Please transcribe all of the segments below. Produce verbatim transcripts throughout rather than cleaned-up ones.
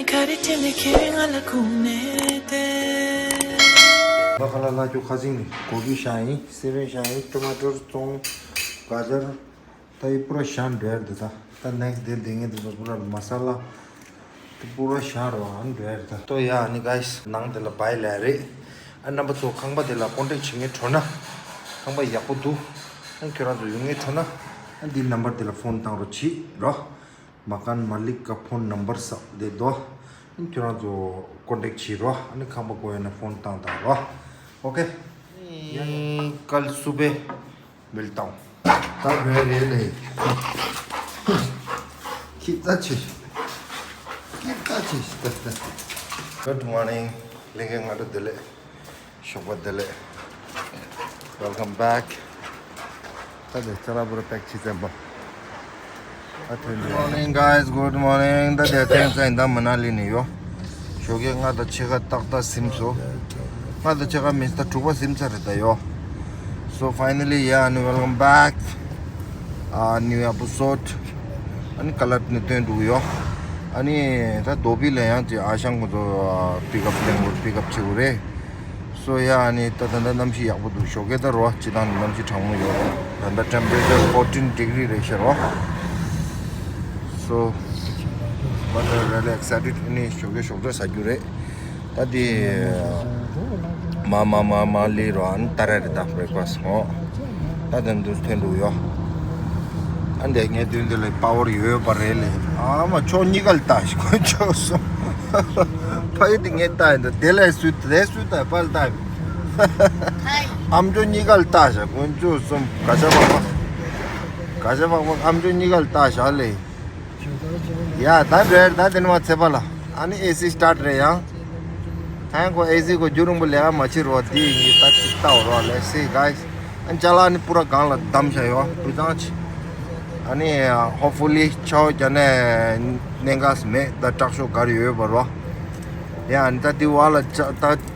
ག་རེ་དྲན་ནས་ཁྱེད་ང་ལ་ཁུངས་མེད་དེ། ད་ཁ་ལག་ལ་ཅུ་ཁ་ཟིང་ནི་གོ་གི་ཤ་ཡིན། སེ་བན་ཤ་ཡིན། ཊོ་མ་ཊོ། ཙོང་། ག་ཅར། ད་ཡི་པུ་ར་ཤ་འདྲ་ཡར་དེ། ད་ད་ནེག་སི་ཌེ་དེ་ངས་དེ་ཚོ་པུ་ར་མ་ས་ལ་དེ་པུ་ར་ཤ་རོ་ཨ་འདྲ་ཡར་ད། ཏོ་ཡ་ཨ་ནི་གཱས་ནང་དེ་ལ་བའི་ལ་རེད། ཨ་རྣམ་པ་ཚོ་ཁང་པ་དེ་ལ་ཀོན་ཊེག་བྱེད་མཁན་འཕྲོ་ན། ཁང་པ་ཡག་པོ་འདུག་ཨ་ཁྱོད་རང་ཚོ་ཡོང་མཁན་འཕྲོ་ན། ཨ་འདི་རྣམ་པར་དེ་ལ་ཕོན་བཏང་རོགས་བྱེད་རོགས། མ་ཀན་མ་ལིག་ག་ཕོན་ནམ་བར་ས་དེ་དོ། ཁྱོད་རང་ཚོ་ཀོན་ཊེག་བྱེད་རོགས། ཨ་ནི་ཁང་པ་དགོས་ཡོད་ན་ཕོན་བཏང་དང་རོགས། ཨོ་ཁེ། ཡང་ཀལ་སུ་བེ་མིལ་ཏང་། ད་བེ་རེ་ལེ། ཁྱི་ད་ཆི། ཁྱི་ད་ཆི་ད་ད། Good morning. ལྷན་རྒྱས་སྔ་དྲོ་བདེ་ལེགས། ཞོགས་པ་བདེ་ལེགས། Welcome back. ད་དེ་ཅ་ལག་པུ་ར་པེག་བྱེད་ཙམ་པ། ཨ་ཐོན་ནས། Morning guys, good morning. ད་དེ་ཐེངས་ཚན་ད་མ་ན་ལི་ནས་ཡོ། ཞོགས་ཀས་ལྔ་དང་ཕྱེད་ཀ་ཏག་ཏག་ཟིན་སོང་། ལྔ་དང་ཕྱེད་ཀ་མིན་ད་དྲུག་པ་ཟིན་ཚར་རེད་ད་ཡོ། So finally, yeah, and welcome back. A new episode. ཨ་ནི་ཀ་ལར་ནས་སྟོན་འདུག་ཡོ། ཨ་ནི་ད་རྡོ་སྦིས་ལ་ཡང་ཅིག་ཨ་ཞང་ཁོ་ཚོ་པིག་ཨབ་ལེན་དགོས། པིག་ཨབ་བྱེད་དགོས་རེད། So yeah, ཨ་ནི་ད་ད་ལྟ་གནམ་གཤིས་ཡག་པོ་འདུག་ཞོགས་ཀས་ད་རོ་སྤྱི་བཏང་གནམ་གཤིས་གྲང་མོ་ཡོད་རེད། ད་ལྟ་temperature fourteen degree རེད་ཤག་རོ། So but really excited. ཨ་ནི་ཞོགས་ཀས་ཞོགས་ཇ་ཟ་རྒྱུ་རེད། ད་དེ་མ་མ་མ་མ་ལི་རོ་ཨ་ནི་ཏ་ར་རི་ད་breakfast ཧོ། ད་དེ་འདུག་ཐོན་འདུག་ཡོ། ཨ་འདས་ངས་དུས་འདི་ལ་པ་ཝར་ཡོད་པ་རེད་ལེ། ཨ་མ་ཕྱོགས་གཉིས་ཀ་ལ་ལྟ་ཞིག་དཀོན་མཆོག་གསུམ། ཕ་ཡི་དེ་ངས་ལྟ་ཡིན་ད་དེ་ལས་སུས་དེ་སུས་ལྟ་པ་ལ་ལྟ་ཡིན། ཨ་མཆོག་གཉིས་ཀ་ལ་ལྟ་ཞག་དཀོན་མཆོག་གསུམ། ག་ཤ་པག་པ། ག་ཤ་པག་པ་ཨ་མཆོག་གཉིས་ཀ་ལ་ལྟ་ཞག་ལེ། ཡ་ད་བྲེར་ད་དེ་ནི་མ་ཚད་པ་ལ། ཨ་ནི་ཨེ་སི་སི་ཊར་ཊི་རེད་ཡང་། ད་ཡང་ཁོ་ཨེ་སི་སི་ཁོ་རྒྱུན་རིང་པོ་ལས་ཀ་མ་བྱེད་རོགས་དེ་ཡིན་གྱི་ད་ཅིག་ལྟ་འོ་རོགས། Let's see guys. ཨ་ཅ་ལག་ནི་པུ་ར་སྒང་ལ་བསྡམས་བཞག་ཡོད་བུ་ཚང་ཆེ། ཨ་ནི་hopefully ཆའོ་རྒྱ་ནས་གནད་འགག་མེད་ད་དྲག་ཤོས་ག་རེ་ཡོད་པ་རོགས། ཡ་ཨ་ནི་ད་དེ་བ་ལ་ད་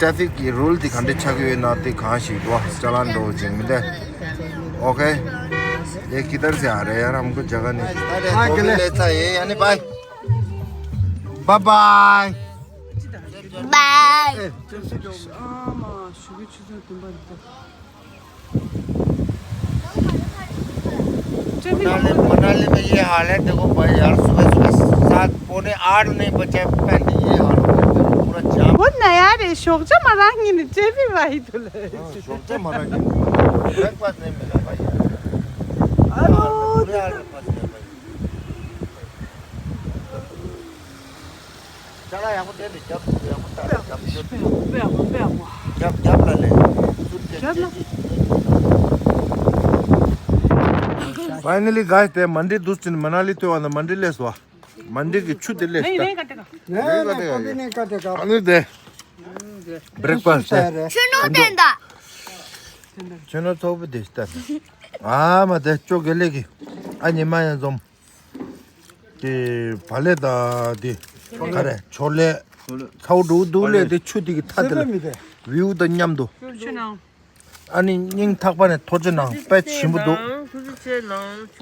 ཊེ་ཕིག་གི་རུལ་དེ་ག་འདྲ་ཆགས་ཀྱི་ཡོད་ན་དེ་གང་ཞིག་འགྲོ་ཅ་ལག་འགྲོ་ཅིག་མི་འདུག་ཨོ་ཁེ། ये किधर से आ रहे हैं यार, हमको जगह नहीं। हाँ, के लिए। ऐसा है, यानी bye. Bye bye. Bye. Manali, Manali में ये हाल है। देखो भाई यार, सुबह सुबह सात, पौने आठ नहीं बचा है, पहले ये हाल हो गया, पूरा जाम। वो नया रे, शोक जा मरांगी ने, जेबी भाई तुले। हाँ, शोक जा मरांगी। ब्रेकफास्ट नहीं मिला भाई यार। अरे, बुरे हाल में फंस गए भाई। ཅ་ལག་ཡག་པོ་སྟེར་ནས་རྒྱབ་ཡག་པོ་ལྟ་རྒྱབ་རྒྱབ་རྒྱབ་ལ་ལས་ཚུར་རྒྱབ་རྒྱབ་ལ། Finally guys, དེ་མན་ཌི་འདུག་ཅིན་མ་ན་ལི་ཐོན་བ་ན་མན་ཌི་སླེབས་སོང་བ། མན་ཌི་གི་ཆུ་དེ་སླེབས་སོང་། नहीं, नहीं, कभी नहीं काटेगा। ཨ་ནི་དེ་ब्रेकफास्ट དེ། ཁྱོད་ནོ་ཚོགས་པ་དེ་ལྟ། ཨ་མ་དེ་ཅོ་གེ་ལེ་གི། ཨ་ཉི་མ་ཡང་འཛོམས། དེ་བ་ལེ་ད་དེ་ག་རེ་ཆོ་ལེ་ཚའུ་འགྲོ་འདུག་ལེ། དེ་ཆུ་དེ་གི་མཐའ་དེ་ལ་བིའུ་དང་མཉམ་དུ། ཨ་ནི་སྙིང་ཐག་པ་ནས་ཐུགས་རྗེ་གནང་། དཔེ་ཞིམ་པོ་འདུག་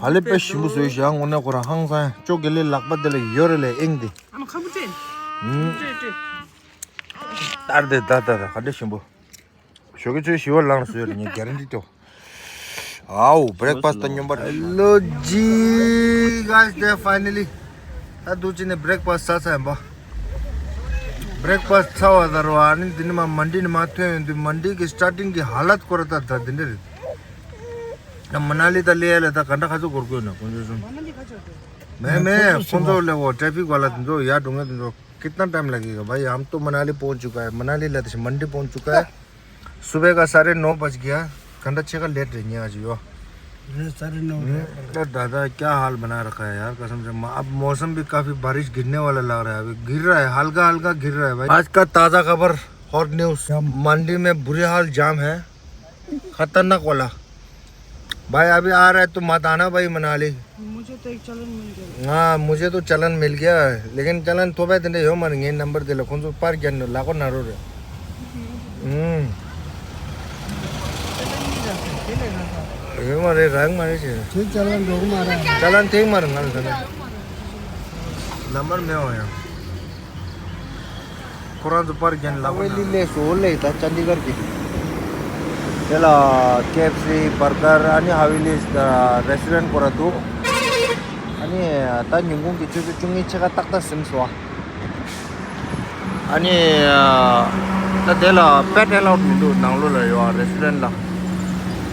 བ་ལེ་དཔེ་ཞིམ་པོ་བཟོས་ཤག་དངོས་གནས་ཁོ་རང་ཧང་སང་ཅོ་གེ་ལེ་ལག་པ་དེ་ལ་ཡོད་རེད་ལེ་ཨེང་དེ། ཨ་མ་ཁམ་བུ་ཏྲེ། ཨུམ། ཏྲེ་ཏྲེ། ཏར་དེ་ད་ད་ད་ག་འདྲ་ཞིམ་པོ། ཞོགས་ཀས་ཆུ་ཞི་བ་ལངས་སོས་ལ་ངས་གྷེ་རན་ཊི་སྤྲོད། ཨའོ་བྷེ་རེག་ཕ་སི་ཊི་ད་སྙོམས་པ་རེད། Hello जी guys, they finally. ད་འདུག་ཅི་ནས་བྷེ་རེག་ཕ་སི་ཊི་ཟ་ཚར་ཡིན་པ། བྷེ་རེག་ཕ་སི་ཊི་ཚར་བ་ད་རོ་ཨ་ནི་འདི་ནི་མ་མན་ཌི་ནི་མ་ཐོན་ཡོང་དུས་མན་ཌི་གི་སི་ཊར་ཊིང་གི་ཧ་ལད་སྐོར་ད་ད་འདི་འདྲ་རེད། ད་མ་ན་ལི་ད་སླེབས་ཡ་ལ་ད་ག་འདྲ་ཁ་ཚོད་འགོར་དགོས་ན་དཀོན་མཆོག་གསུམ། མེད་མེད་ཁོང་ཚོ་ལས་འོ་ཊེ་ཕིག་ཝ་ལ་དེ་ཚོ་ཡར་འགྲོ་མཁན་དེ་ཚོ། कितना टाइम लगेगा भाई? हम तो मनाली पहुंच चुका है। मनाली ला तो मंडी पहुंच चुका है। सुबह का साढ़े नौ बज गया। घंटा छः का लेट रही है आज यो। अरे, साढ़े नौ हम्म, बजे। तो दादा क्या हाल बना रखा है यार, कसम से। म-, अब मौसम भी काफी बारिश गिरने वाला लग रहा है, अभी गिर रहा है, हल्का हल्का गिर रहा है भाई। आज का ताजा खबर, हॉट न्यूज़, मंडी में बुरे हाल जाम है। खतरनाक वाला। भाई अभी आ रहा है तो मत आना भाई मनाली। मुझे तो एक चालान मिल गया। हाँ, मुझे तो चालान मिल गया है, लेकिन चालान तो भाई तेरे यो मर गए नंबर दे लो, कौन सो पार गया ला को नारो रे। हम्म। यो मारे रंग मारे छे। ठीक चालान दो मारा। चालान ठीक मार नंबर में हो यार। ཁོ་རང་ཚོ་པར་རྒྱན་ལ་ཧ་ཝེ་ལི་ལས་སོ་ལས་ད་ཅན་དི་གར་གྱི། དེ་ལ་ཀེ་ཨེཕ་སི་བར་གར་ཨ་ནི་ཧ་ཝེ་ལི་རེ་སི་ཊོ་རན་ཁོ་ར་འདུག་ཨ་ནི་ད་ཉིན་གུང་གི་ཆུ་ཚོད་བཅུ་གཉིས་ཕྱེད་ཀ་ཏག་ཏག་ཟིན་སོང་། ཨ་ནི་ད་དེ་ལ་པེཊ་ཨེ་ལའུཌ་མི་འདུག་ནང་ལོགས་ལ་ཡོད་རེ་སི་ཊོ་རན་ལ།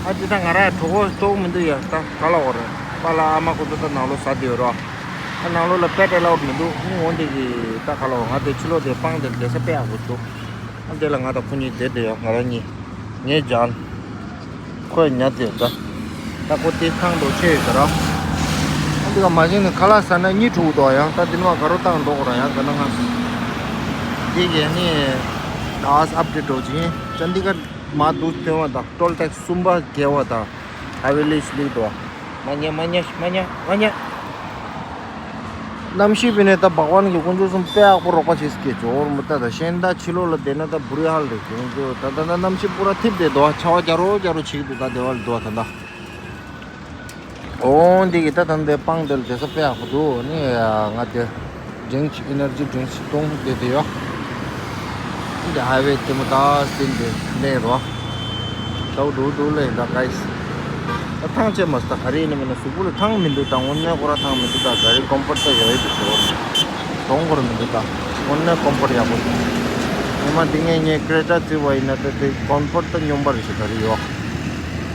ཨ་ཅི་ད་ང་རང་གྲོད་ཁོག་ལྟོགས་མི་འདུག་ཡ། ད་ག་ལ་འོ་རེད། པཱ་ལགས་ཨ་མ་ཁོ་ཚོ་ད་ནང་ལོགས་ཟ་བསྡད་ཡོད་རོ། ཨ་ནང་ལོགས་ལ་པེཊ་ཨེ་ལའུཌ་མི་འདུག་ཨ་ནི་འོ་འདི་གི་ད་ག་ལ་འོ་ང་དེ་ཕྱི་ལོགས་དེ་སྤང་དེ་བསྡད་ས་དཔེ་ཡག་པོ་འདུག་ཨ་དེ་ལ་ང་དང་ཁོ་གཉིས་བསྡད་བསྡད་ཡོད། ང་རང་གཉིས། ངའི་ཇོན། ཁོས་ཉལ་བསྡད་ད། ད་ཁོ་དེ་ཐང་འགྲོ་ཆེ་ཡོད་ད་ར། ཨ་འདི་ག་མ་བྱིན་ནས་ཁ་ལག་ཟ་ན་གཉིད་འཁྲུག་འདུག་ཡང་ད་འདི་ནས་མ་དགའ་རོ་བཏང་འགྲོ་གོ་ར་ཡང་དགའ་ན་ང་། འདི་གས་ནི། ད་ཨ་ཨབ་ཌེཊ་འགྲོ་ཅིང་ཅན་དི་གར་མ་འདུག་སྟོན་བ་དང་ཊོལ་ཊེག་སི་གསུམ་པ་བརྒལ་བ་དང་། ཧ་ཝེ་ལི་ལིག་འདུག་མ་ཉལ་མ་ཉལ་མ་ཉལ་མ་ཉལ། གནམ་གཤིས་པས་ནས་ད་བག་ཝན་གྱི་དཀོན་མཆོག་གསུམ་དཔེ་ཡག་པོ་རོགས་པ་བྱེད་སྐད་ཅོར་མི་ལྟ་ད་གཞན་ད་ཕྱི་ལོགས་ལ་བསྡད་ན་ད་བུ་རི་ཧལ་རེད་ཀྱི་ད་ད་ད་གནམ་གཤིས་པུ་ར་ཐིབས་བསྡད་འདུག་ཆར་པ་རྒྱག་རོགས་རྒྱག་རོགས་བྱེད་ཀྱི་འདུག་ད་སྡེ་བ་ལ་འདུག་ད་ད། ཨོ་འདི་གི་ད་ད་འདི་སྤང་དེ་ལ་བསྡད་ས་དཔེ་ཡག་པོ་འདུག་ནི་ང་དེ་ཌི་རིང་ཅིག་ཨེ་ནར་ཇི་ཌི་རིང་ཅིག་བཏུང་བསྡད་དེ་ཡོད། འདི་ཧའི་ཝེ་ལྟད་མོ་ད་སྟེང་དེ་གནས་རོ། ཞའོ་འགྲོ་འགྲོ་ལེ་ད་གའི་སི། ད་ཐང་ཆད་མ་སོང་ད་ག་རེ་ཡིན་ན་མིན་ན་གཟུགས་པོ་ལ་ཐང་མི་འདུག་ད་དངོས་གནས་ཁོ་ར་ཐང་མི་འདུག་ད་ག་རེ་ཀོམ་ཕོར་ཊི་ད་ཡོད་ཡོད་དུ་ཞོག་གདོང་ཁོ་ར་མི་འདུག་ད་དངོས་གནས་ཀོམ་ཕོར་ཊི་ཡག་པོ་འདུག་ཉི་མ་འདི་ངས་ངའི་ཀེ་རེ་ཊ་བརྩིས་པ་ཡིན་ན་ད་དེ་ཀོམ་ཕོར་ཊི་ད་སྙོམས་པ་རེ་ཞིག་ག་རེ་ཡོད།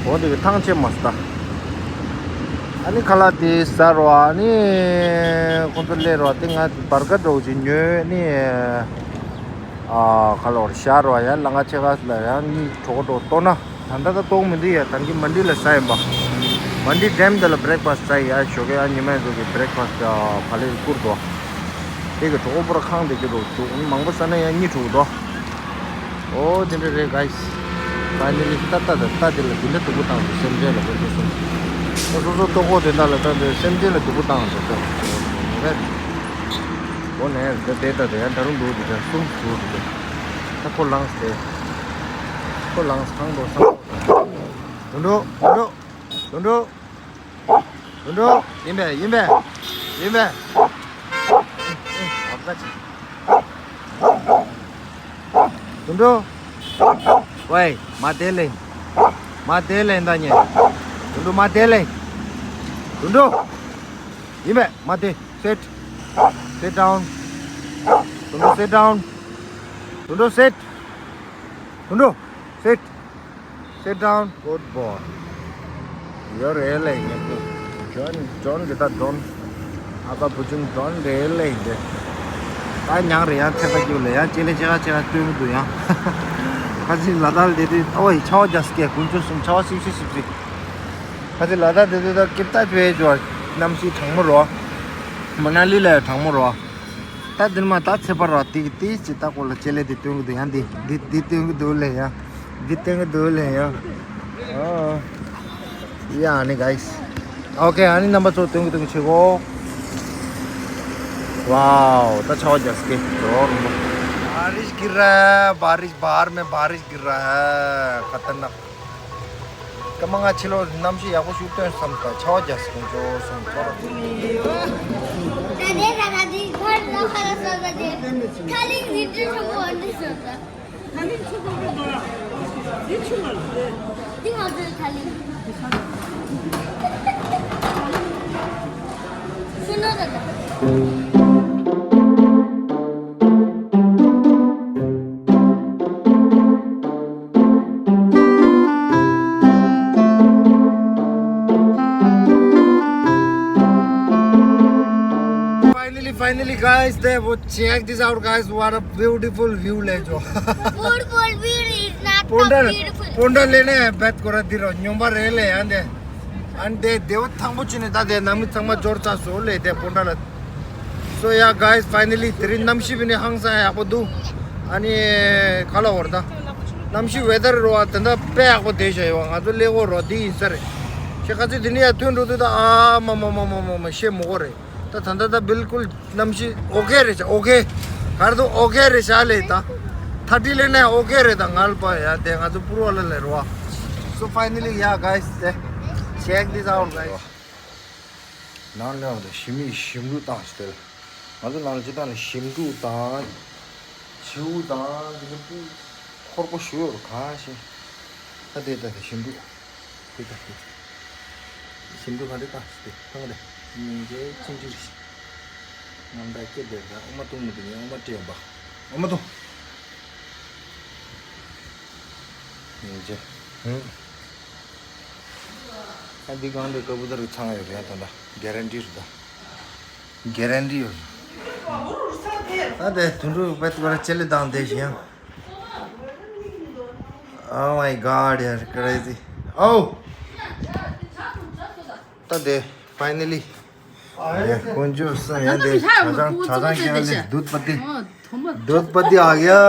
འོ་དེ་གི་ཐང་ཆད་མ་སོང་ད། ཨ་ནི་ཁ་ལག་དེ་ཟ་རོ་ཨ་ནི་ཁོང་ཚོ་སླེབས་རོ་དེ་ང་བར་ག་འགྲོ་ཅིག་ཉོས་ནི། ཨ་ཁ་ལོར་ཤར་བ་ཡང་ལ་ང་ཆེ་ཁ་ལ་ཡང་གཉིད་གྲོགས་གྲོགས་ལྟོགས་ན་ད་ལྟ་ད་ལྟོགས་མི་འདུག་ཡ། ད་གིན་མན་ཌི་ལ་ཟ་ཡིན་པ། མན་ཌི་ཌེམ་དེ་ལ་བྷི་རེག་ཕ་སི་ཊི་ཟ་ཡ་ཞོགས་ཀས་ཡང་ཉི་མ་ཡིན་ཚོ་གི་བྷི་རེག་ཕ་སི་ཊི་བ་ལེ་བསྐུར་འདུག་དེ་གི་གྲོགས་པོ་ར་ཁང་དེ་གི་རོ་འདུག་མང་པོ་ཟ་ན་ཡང་གཉིད་འཁྲུག་འདུག་ཨོ་དེ་འདྲ་རེད་གའི་སི། ཕའི་ནལ་ལི་ད་ལྟ་ད་ལྟ་དེ་ལ་དེ་འདྲ་སྡུག་པོ་བཏང་འདུག་སེམས་ཅན་ལ་དེ་འདྲ་སོང་། ད་སོ་སོ་ལྟོགས་ཁོག་དེ་འདྲ་ལ་ད་འདྲ་སེམས་ཅན་ལ་སྡུག་པོ་བཏང་འདུག་ད་རེད། འོ་ནས་ད་དེ་ད་དེ་ཡང་ད་རུང་འདུག་དེ་ད་གསུམ་འདུག་དེ་ད་ཁོ་ལངས་ཏེ། ཁོ་ལངས་ཐང་འགྲོ་སང་། དུད་འགྲོ་དུད་འགྲོ་དུད་འགྲོ། དུད་འགྲོ། ཡིན་པས་ཡིན་པས་ཡིན་པས། དུད་འགྲོ། ཝེ། མ་དེ་ལེན། མ་དེ་ལེན་ད་ཉེ། དུད་འགྲོ་མ་དེ་ལེན། དུད་འགྲོ། ཡིན་པས་མ་དེ། Sit. Sit down. དུད་འགྲོ། Sit down. དུད་འགྲོ། Sit. དུད་འགྲོ། Sit. Sit down. Good boy. ཡོད་རེད་ལེ་ངས་ཀུ། ཇོན་ཇོན་གི་ད་ཇོན། ཨ་ཕ་བུ་ཆུང་ཇོན་རེད་ལེ་འདི། ད་མྱང་རེད་ཡང་ཚེ་ཕ་རྒྱུད་ལ་ཡང་ཅི་ལེ་ཅི་ཧ་ཅི་ཧ་སྟོན་གི་འདུག་ཡང་། ཁ་ཅིག་ལ་དྭགས་ལ་བསྡད་དུས་ཨ་ཝེ་ཆར་པ་རྒྱག་སྐད་དཀོན་མཆོག་གསུམ་ཆར་པ་སིབ་སིབ་སིབ་སིབ། ཁ་ཅིག་ལ་དྭགས་བསྡད་དུས་ད་སྐྱིད་ད་བྱོས་ཇོ། གནམ་གཤིས་གྲང་མོ་རོ། མ་ན་ལི་ལ་ཡང་གྲང་མོ་རོ། ད་འདིར་མ་ད་ཚེ་ཕར་བ་ཏིག་ཏིག་ཅིག་ད་ཀོ་ལ་ཅེ་ལེ་དེ་སྟོན་གི་འདུག་ཡང་འདི་འདི་འདི་སྟོན་གི་འདུག་ལེ་ཡང་། འདི་སྟོན་གི་འདུག་ལེ་ཡང་། ཨ། ཡ་ཨ་ནི་གའི་སི། ཨོ་ཁེ་ཨ་ནི་རྣམ་པ་ཚོ་སྟོན་གི་སྟོན་གི་ཆེ་གོ། ཝའོ་ད་ཆར་པ་རྒྱག་སྐད་འགྲོ་རུང་། बारिश गिर रहा है, बारिश बाहर में बारिश गिर रहा है, खतरनाक। སྐར་མ་ལྔ་ཕྱི་ལོགས་གནམ་གཤིས་ཡག་པོ་ཞིག་སྟོན་བསམ་ད་ཆར་པ་རྒྱག་སོང་ཇོ་སོང་ཆར་པ། ད་དེ་ད་ད་དེ་ཁར་ལ་ཁ་ལ་སོ་ད་དེ་ཁ་ལིང་ནི་དྲི་ཤོག་གོ་འདི་སོ་ད། ཁ་ལིང་ཆུ་གོ་གོ་ད་དེ་ཆུ་མ་ལ་དེ་ང་ཚོའི་ཁ་ལིང་ཤུ་ནོ་ད་ད། Finally, finally, guys, they would check this out, guys. What a beautiful view, le jo. Beautiful view is not so beautiful. Ponda le ne bet kora diro nyomba re le ande. Ande dewa thangbo chine ta de nami thangma jor cha so le de ponda la. So yeah, guys, finally དེ་རིང་གནམ་གཤིས་བི་ནི་ཧང་སང་ཡག་པོ་འདུག་ཨ་ནི་ག་ལ་བར་ད། གནམ་གཤིས་ཝེ་དར་རོ་བ་དེ་འདྲ་དཔེ་ཡག་པོ་བསྡད་བཞག་ཡོད། ང་ཚོ་ཀླད་ཀོར་རོ་འདི་ཡིན་ས་རེད། ཤེ་ཁ་ཚོད་འདི་ནི་ཡ་ཐོན་འགྲོ་དུས་ད་ཨ་མ་མ་མ་མ་མ་མ་ཤེས་མོ་གོ་རེད། ད་ད་ད་ད་བིལ་ཀུལ་གནམ་གཤིས་ཨོ་ཁེ་རེད་ཤག་ཨོ་ཁེ། གར་དུ་ཨོ་ཁེ་རེད་ཤག་ལེ་ད། ཐ་ཏི་ལེ་ནས་ཨོ་ཁེ་རེད་ད་ང་ལ་པ་ཡ་དེ་ང་ཚོ་པུར་བ་ལ་ལེ་རོ་བ། So finally, yeah, guys, check this out, guys. ནང་ལ་ཡང་ཞི་མི་ཞིམ་འདུག་བཏང་ཞིག་དེ། ང་ཚོ་ནང་ལ་ཅི་བཏང་ནས་ཞིམ་འདུག་བཏང་། བྱིའུ་དང་འདི་ནི་སྤུ་འཁོར་པོ་ཞུ་ཡོད་རུ་གང་ཤེས། ད་དེ་ད་དེ་ཞིམ་འདུག་དེ་ད་དེ་ཞིམ་འདུག་ག་འདི་ད་དེ་ཐང་རེ་སྙིང་རྗེ་ཅིང་ཅིང་རེ། ནམ་ཟླ་སྐྱེ་བདེ་ད་ཨོ་མ་བཏུང་མི་འདུག་ངས་ཨོ་མ་སྤྲད་ཡོང་པ་ཨོ་མ་བཏུང་། སྙིང་རྗེ། ཧུམ། ཨ་འདི་གང་འདྲ་ཀ་བུ་ད་རུ་ཚང་ཡོད་རེད་ད་ད་གེ་རན་ཊི་རེད་ད། གེ་རན་ཊི་ཡོད། ད་དེ་དུད་འགྲོ་བེད་ཀོ་ར་ཅེ་ལི་དང་དེ་བཞིན། Oh my god, ཡར་crazy. Oh. ད་དེ་finally. དེ་དཀོན་མཆོག་གསུམ་ཡང་དེ་ཆ་ཚང་ཆ་ཚང་ཀྱང་ལས་दूध पत्ती. दूध पत्ती आ गया.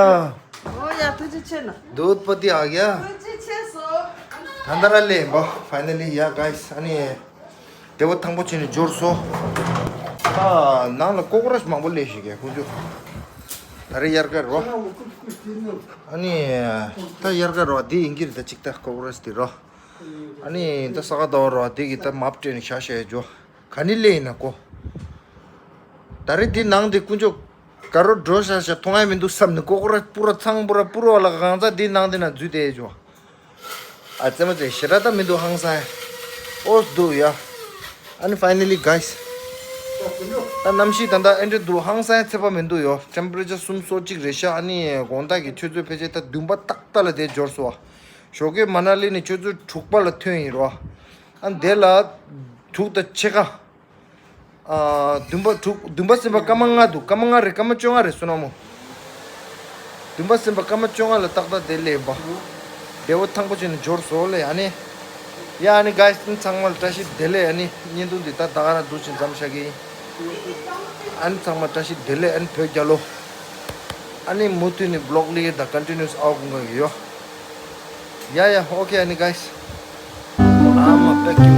ཨོ་ཡ་ཐུགས་རྗེ་ཆེ་ན། दूध पत्ती आ गया. ཐུགས་རྗེ་ཆེ་སོ། ད་ད་ར་ལས་འབའ་finally, yeah guys. ཨ་ནི། བདེ་བ་ཐང་པོ་བྱས་ནས་འབྱོར་སོ། ཨ་ནང་ལ་ཀོ་ཀོ་རོ་ཆི་མང་པོ་སླེབས་ཤིག་གས་ཁོང་ཚོ། ད་རེས་དབྱར་ཁ་རོ། ཨ་ནི། ད་དབྱར་ཁ་རོ་འདི་ཡིན་གྱི་རེད་ད་ཅིག་ད་ཀོ་ཀོ་རོ་ཆི་འདི་རོ། ཨ་ནི་ད་ས་ག་ཟླ་བ་རོ་འདི་གི་ད་མབ་སྤྲད་ནས་བཞག་བཞག་འཇོ། ག་ནི་སླེབས་ཡིན་ན་ཀོ། ད་རེས་འདི་ནང་འདི་དཀོན་མཆོག་ག་རོ་འགྲོ་ཤག་ཤག་མཐོང་ཡ་མི་འདུག་བསམ་ནས་ཀོ་ཀོ་རོ་ཆི་པུ་ར་ཚང་པུ་ར་པུ་ར་བ་ལ་གང་ཚ་འདི་ནང་འདི་ན་འཛུལ་བསྡད་འཇོ། ཨ་ཙེ་མ་ཙེ་ཞེ་དྲག་ད་མི་འདུག་ཧང་སང་། ཨོ་འདུག་ཡ། ཨ་ནི་finally guys. ད་གནམ་གཤིས་ད་ལྟ་ཨེ་འདྲ་འདུག་ཧང་སང་ཚད་པ་མི་འདུག་ཡོ། temperature སུམ་སོ་གཅིག་རེད་ཤག་ཨ་ནི་དགོང་དག་གི་ཆུ་ཚོད་ཕལ་ཆེར་ད་བདུན་པ་ཏག་ཏག་ལ་དེ་འབྱོར་སོང་བ། ཞོགས་ཀས་མ་ན་ལི་ནས་ཆུ་ཚོད་དྲུག་པ་ལ་ཐོན་ཡིན་རོ། ཨ་ནི་དེ་ལ་དྲུག་དང་ཕྱེད་ཀ་ཨ། བདུན་པ་དྲུག་བདུན་པ་ཟིན་པ་སྐར་མ་ལྔ་འདུག་སྐར་མ་ལྔ་རེད། སྐར་མ་བཅོ་ལྔ་རེད་བསོད་ནམས་མོ། བདུན་པ་ཟིན་པ་སྐར་མ་བཅོ་ལྔ་ལ་ཏག་ཏག་དེ་སླེབས་པ། བདེ་བོ་ཐང་པོ་བྱས་ནས་འབྱོར་སོང་ལེ་ཨ་ནི། ཡ་ཨ་ནི་guys ཚང་མ་ལ་བཀྲ་ཤིས་བདེ་ལེགས། ཨ་ནི་བརྙན་ཐུང་འདི་ད་ད་ག་རང་འདུག་ཅིང་མཚམས་བཞག་གི་ཡིན། ཨ་ནི་ཚང་མ་བཀྲ་ཤིས་བདེ་ལེགས། ཨ་ནི་བོད་རྒྱལ་ལོ། ཨ་ནི་མུ་མཐུད་ནས་vlog ལི་ད་continuous ཨའོ་གུང་ག་གི་ཡོ། ཡ་ཡ་okay ཨ་ནི་guys. I'm a back you.